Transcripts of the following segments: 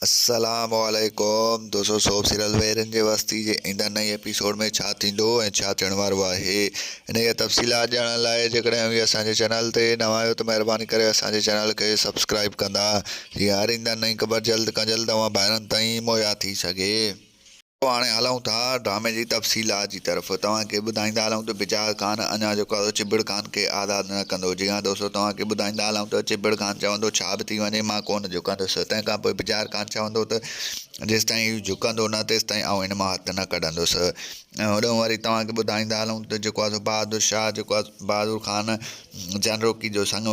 السلام عليڪم دوستو سوپ سيريل ويرن جي وستي جي ايندڙ نئين ايپيسوڊ ۾ ڇا ٿيندو ۽ ڇا ٿيڻ وارو آهي ان جا تفصيلات ڄاڻڻ لاء جيڪڏهن اوهين اسان جي چينل تي نوان آهيو ته مهرباني ڪري اسان جي چينل کي سبسڪرائب ڪندا جيئن هر ايندڙ نئين خبر جلد کان جلد اوهان ڀائرن تائين مهيا ٿي سگهي. هاڻي هلون ٿا ڊرامي جي تفصيلات جي طرف توهان کي ٻڌائيندا هلون ته بجار خان اڃا جيڪو آهي چڀڙ خان کي آزاد نه ڪندو جي ها دوستو توهان کي ٻڌائيندا هلون ته چڀڙ خان چوندو ڇا به ٿي وڃي مان ڪونه جهڪندس تنهن کان پوء بجار خان چوندو ته جيستائين هي جهڪندو نه تيستائين آئون هن مان هٿ نه ڪڍندس ۽ هوڏانهن وري توهان کي ٻڌائيندا هلون ته جيڪو آهي سو بهادر شاهه جيڪو آهي بهادر خان جانروڪي جو سڱ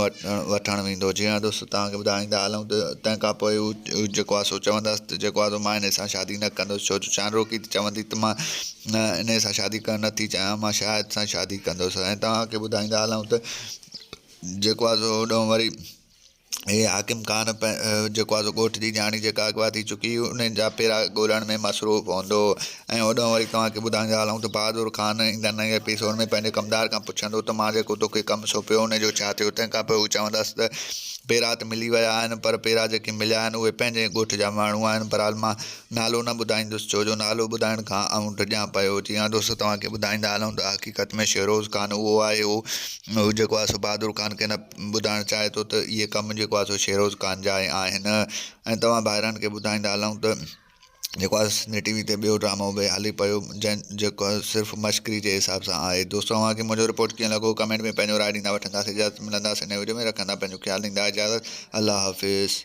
وٺڻ ويندو. جيئن دوست توهان کي ٻڌائيندا هلون ته تنهن کان پوء هو جيڪو آهي سو چوندس ته جيڪو آهي سو مان انهي سان شادي نه ڪندس ڇو جو چانروڪي ته چوندي ته مان انهي سان شادي ڪرڻ نه ٿي چاهيان مان شاهد سان شادي ڪندس ۽ توهان کي ٻڌائيندا هلون ته جيڪو آهي سو هوڏانهن وري هي حاڪم خان جيڪو آهي سو ڳوٺ جي نياڻي جيڪا اغوا ٿي چڪي هئي انهن جا پيرا ڳولڻ ۾ مصروف هوندو ۽ هوڏانهن وري توهان کي ٻڌائيندا هلون ته بهادر خان ايندڙ نئين ايپيسوڊ ۾ پنهنجي ڪمدار کان پڇندو ته مان جيڪو توکي ڪم سونپيو ان جو ڇا ٿيو تنهن کان پوء هو چوندس ته پيرا ته ملي ويا آهن پر پيرا جيڪي مليا آهن اهي پنهنجي ڳوٺ جا ماڻهو آهن بهرحال مان نالو نه ٻڌائيندس ڇو جو نالو ٻڌائڻ کان آئون ڊڄان پيو جي ها دوستو توهان کي ٻڌائيندا هلون ته حقيقت ۾ شهروز خان اهو آهي هو جيڪو آهي سو بهادر خان کي نه ٻڌائڻ چاهي ٿو ته اهي ڪم جيڪو آهي سو شيروز خان جا آهن ۽ توهان ڀائرن کي ٻڌائيندا هلون ته جيڪو آهي سنڌ ٽي وي تي ٻيو ڊرامو به هلي پيو جنهن جيڪو صرف مشڪري جي حساب سان آهي دوستو اوهان کي منهنجو رپورٽ ڪيئن لڳو ڪمينٽ ۾ پنهنجو راء ڏيندا وٺنداسين اجازت ملنداسين نئين وڊيو ۾ رکندا پنهنجو خيال ڏيندا اجازت الله حافظ.